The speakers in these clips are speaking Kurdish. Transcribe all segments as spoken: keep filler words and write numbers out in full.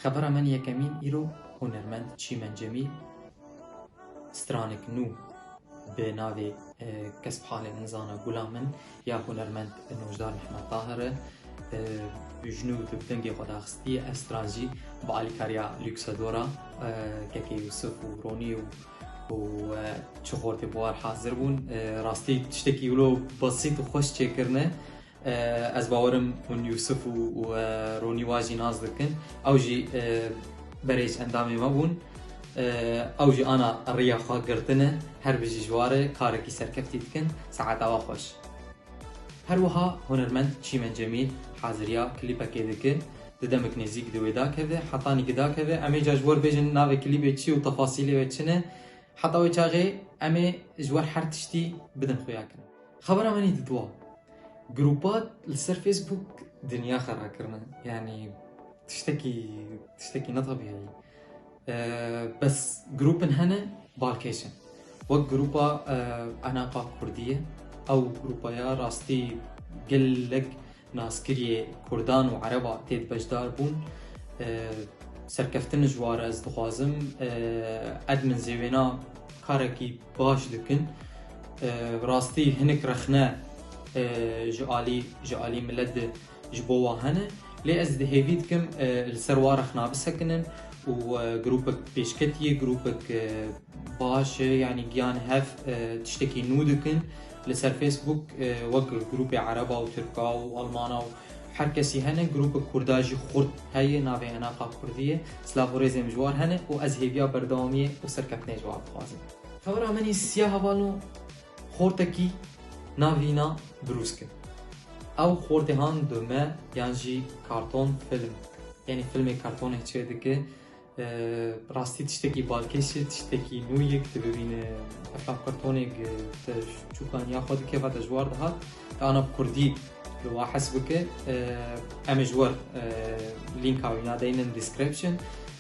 Xebera me yekemîn îro hunermend Çîmen Cemîl stranek nû bi navê, e, Kes bi halê min zana gula min ya hunermend Nojdar Mehmet Tahir e, ji nû di dengê xwe daxistiye. Ev stran jî bi alîkariya Luxadora, e, kekê Yusuf û Ronî û, û, e, çi xortê bi war hazir bûn. E, rastî tiştekî wilo besît û xweş çêkirine. E, ez bawerim hûn Yusuf û, û, e, Ronî wa jî nas dikin. Ew jî, e, berêj endamê me bûn. E, ew jî ana riya xwe girtine. Her bijî ji ware karekî serkeftî dikin. Saeta we xweş. Her wiha hunermend Çîmen Cemîl haziriya klîpekê dike. Di demek nêzîk di wê dakeve. Hetanî ki dakeve, em ê ca ji we re bêjin navê klîpê çi û tefasîlê wê çi ne. Heta wê çaxê em ê ji we re her tiştî bidin xuya kirin. Xebera me nî di dua. Grupa li ser Facebook dinya xera kirine. Yanî tiştekî, tiştekî ne tabîî. E, bes grûpin hene balkêş in. Wek grûpa, e, Enaqa Kurdî ye. Ew grûpa ya rastî gelek naskiriyê Kurdan û Ereba tê de beşdar bûn. E, serkeftin ji wan re ez dixwazim. E, admin zêwêna karekî baş dikin. E, rastî hinek rexne, e, ji alî, ji alî milet de ji bo wa hene. Lê ez di hêvî dikim, e, li ser wa rexna bisekinin û, e, grûpek pêşketiyê, grûpek, e, baş e, yanî giyan hev, e, tiştekî nû dikin. Li ser Facebook, e, wek grûpê Ereba û Tirka û Almana û her kesî hene, grûpek Kurda jî xurt heye, navê Enaqa Kurdî ye. Silav û rêzê min ji war hene û ez hêviya berdewamiyê û serkeftinê ji war dixwazim. Xebera min î siya hevalno xortekî navîna Brûsk e. Ew xortê han dome yan jî karton film. Yanî filmê kartonê çê dike. E, rastî tiştekî balkêş e, tiştekî nû ye, tu bibîne eflak kartonê, e, te çûkaniya xwe dike, va te ji war dihat. Te ana bi kurdî li wa hes bike. E, em ê ji we re, e, lînka wî nadeynin description.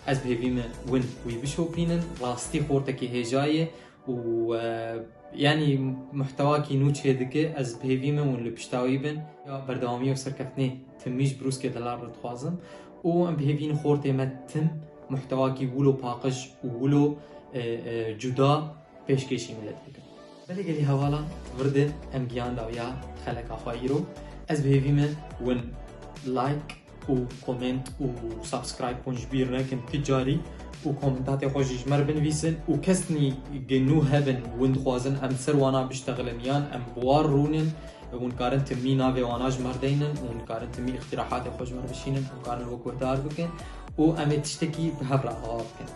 Ez bi hêvî me win wî bişopînin. Rastî xortekî hêja ye. û, e, yanî muhtewakî nû çê dike, ez bi hêvî me hûn li pişta wî bin. Ya berdewamî û serkeftinê timî ji Brûskê delal re dixwazim û em bi hêvî ne xortê me tim muhtewakî wilo paqij û wilo, e, e, cuda pêşkêşî milet bikin. Belê gelî hevalan, vir de em giyan dawiya xeleka xwe îro. Ez bi hêvî me win like û comment û subscribe hûn ji bîr nekin ti carî û komentatê xwe jî ji me re binivîsin û kesnî ge nû hebin hûn dixwazin em ser wana biştexilin yan em bi wan rûnin, hûn karin timî navê wana ji me re deynin û hûn karin timî îxtîrahatê xwe ji me re bişînin û karin we guhdar bikin û em ê tiştekî bi hev re ava bikin.